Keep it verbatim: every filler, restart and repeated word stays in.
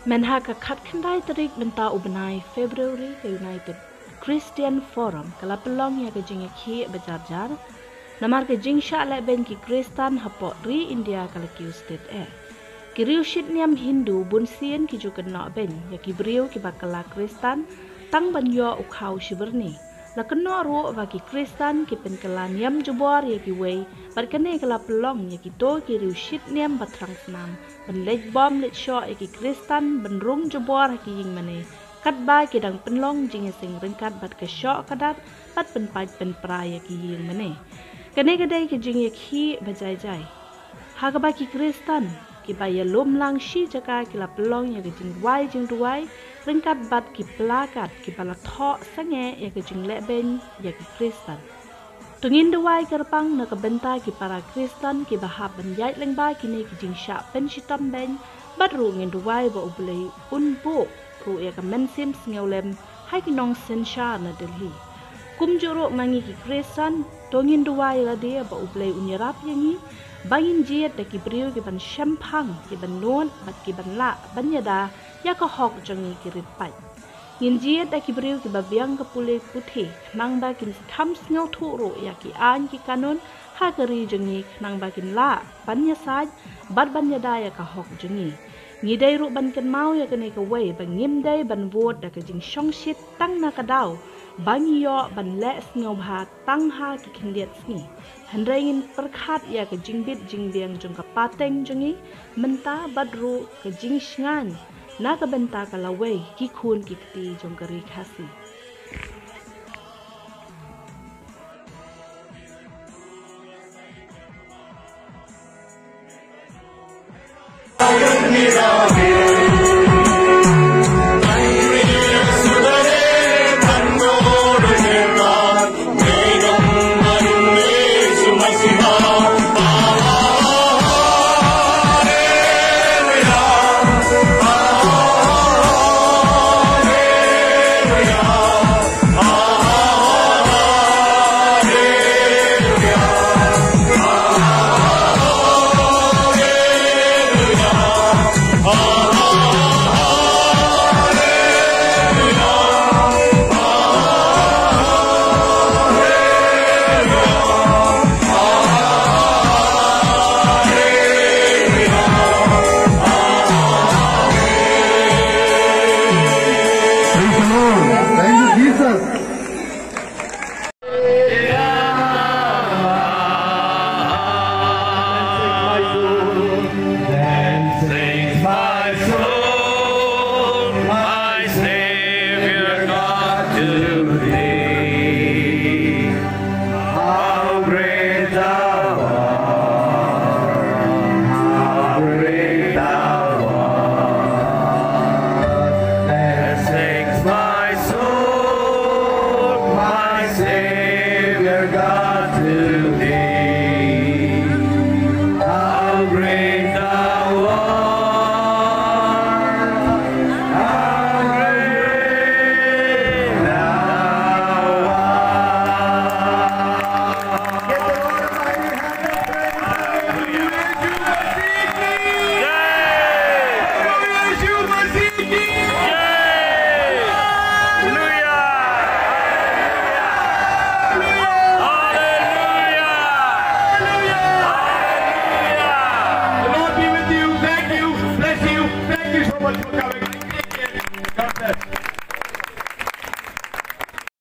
Mynha ka khatkhyndai tarik mynta u bnai February, ka United Christian Forum ka la pynlong ïa ka jingïakhih bajarjar namar ka jingshah lehbeiñ ki Khristan hapoh ri India ka la kiew stet eh. Ki riew shitniam Hindu bunsien ki ju kynnoh beiñ ïa ki briew kiba kylla Khristan tang ban ïoh u khaw shiberni. La kynnoh ruh ba ki Khristan ki pynkylla niam jubor ïa kiwei, bad kane ka la pynlong ïa kito ki riew shitniam ba thrang snam ban leit bom leit shoh ïa ki Khristan ban rung jubor ha ki ïing mane, katba ki dang pynlong jingïaseng ryngkat bad ka shoh ka dat bad pynpait pynpra ïa ki ïing mane. Kane ka dei ka jingïakhih ba jai jai ha kaba ki Khristan kiba ïalum lang shi jaka ki la pynlong ïa ka jingrwai jingduwai ryngkat bad ki plakat kiba la thoh sangeh ïa ka jinglehbeiñ ïa ki Khristan. To ngin duwai kyrpang na ka bynta ki para Khristan kiba hap ban ïaid lyngba kine ki jingshah pynshitom beiñ, bad ruh ngin duwai ba U Blei un buh ruh ïa ka mynsiem sngewlem ha ki nongsynshar na Delhi. Kumjuh ruh ma ngi ki Khristan, to ngin duwai lade ba U Blei un ïarap ïa ngi ba ngin jied da ki briew kiban shemphang, kiban nud bad kiban lah ban ïada ïa ka hok jong ngi ki rit paid. Ngin jied da ki briew kiba biang ka pule puthi khnang ba kin kham sngewthuh ruh ïa ki aiñ ki kanun ha ka ri jong ngi khnang ba kin lah ban ïasaid bad ban ïada ïa ka hok jong ngi. Ngi dei ruh ban kynmaw ïa kane kawei ba ngim dei ban vote da ka jingshongshit tang na ka daw ba ngi ïoh ban leh sngewbha tang ha ki khyndiat sngi. Hynrei ngin pyrkhat ïa ka jingbit jingbiang jong ka pateng jong ngi mynta bad ruh ka jingshngaiñ na ka bynta ka lawei ki khun ki kti jong ka ri Khasi. Praise the Lord. Thank you, Jesus. Then sings my soul, my Savior God, to thee. How great thou art, how great thou art. Then sings my soul, my Savior God, to thee. How great thou art, how great thou art. Give the Lord a mighty hand of praise. Hallelujah, Yeshua Mashiach. Yay! Hallelujah! Hallelujah! Hallelujah! The Lord be with you. Thank you. Bless you. Thank you so much for coming.